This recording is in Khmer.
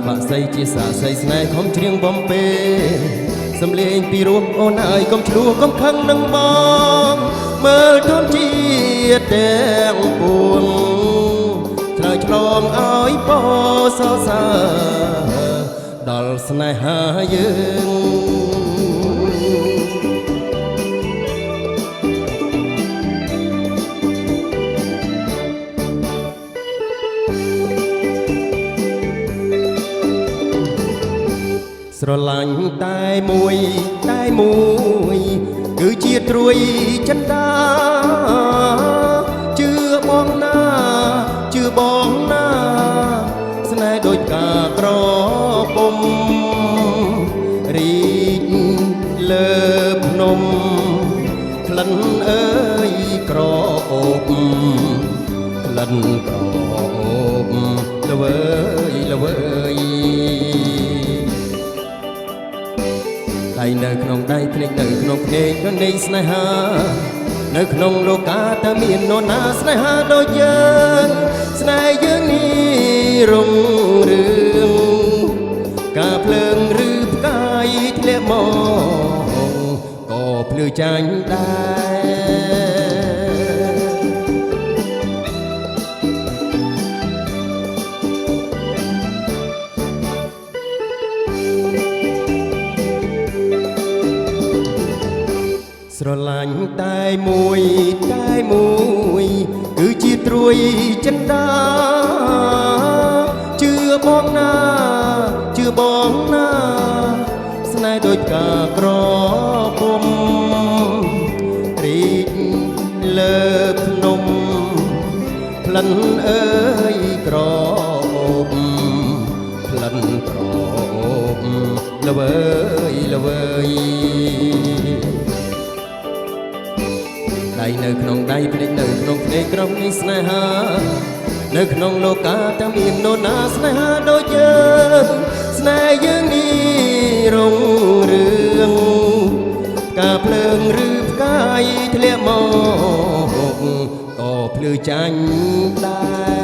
បាក់សីជាសាសីស្នេហ៍ខំច្រៀងបំពេសំលេងពីរោះអូនអើយកុំឆ្លោះកុំខឹងនឹងបងមើលធនជាតិទាំងពួងឆ្លើយឆ្លងឲ្យពោសរសើរដល់ស្នេហាយើង ស្រឡាញ់តែមួយតែមួយគឺជាត្រួយចិន្តាជឿបងណាជឿបងណាស្នេហ៍ដូចការក្រពុំរីកលើភ្នំក្លិនអើយក្រអូបក្លិនក្រអូបល្វើយល្វើយ ដៃនៅក្នុងដៃភ្នែកនៅក្នុងភ្នែករនៃស្នេហានៅក្នុងលោកាតើមាននរណាស្នេហាដូចយើងស្នេហ៍យើងនេះរុងរឿងការភ្លើងឬផ្កាយធ្លាក់មកក៏ភ្លឺចាញ់ដែរ ស្រឡាញ់តែមួយតែមួយគឺជាត្រួយចិន្តាជឿបងណាជឿបងណាស្នេហ៍ដូចផ្កាក្រពុំរីកលើភ្នំក្លិនអើយក្រអូបក្លិនក្រអូបល្វើយល្វើយ ដៃនៅក្នុងដៃភ្នែកនៅក្នុងភ្នែកក្រុមនេះស្នេហានៅក្នុងលោកាតើមាននរណាស្នេហាដូចយើងស្នេហ៍យើងនេះរុងរឿងការភ្លើងឬផ្កាយធ្លាក់មកក៏ភ្លឺចាញ់ដែរ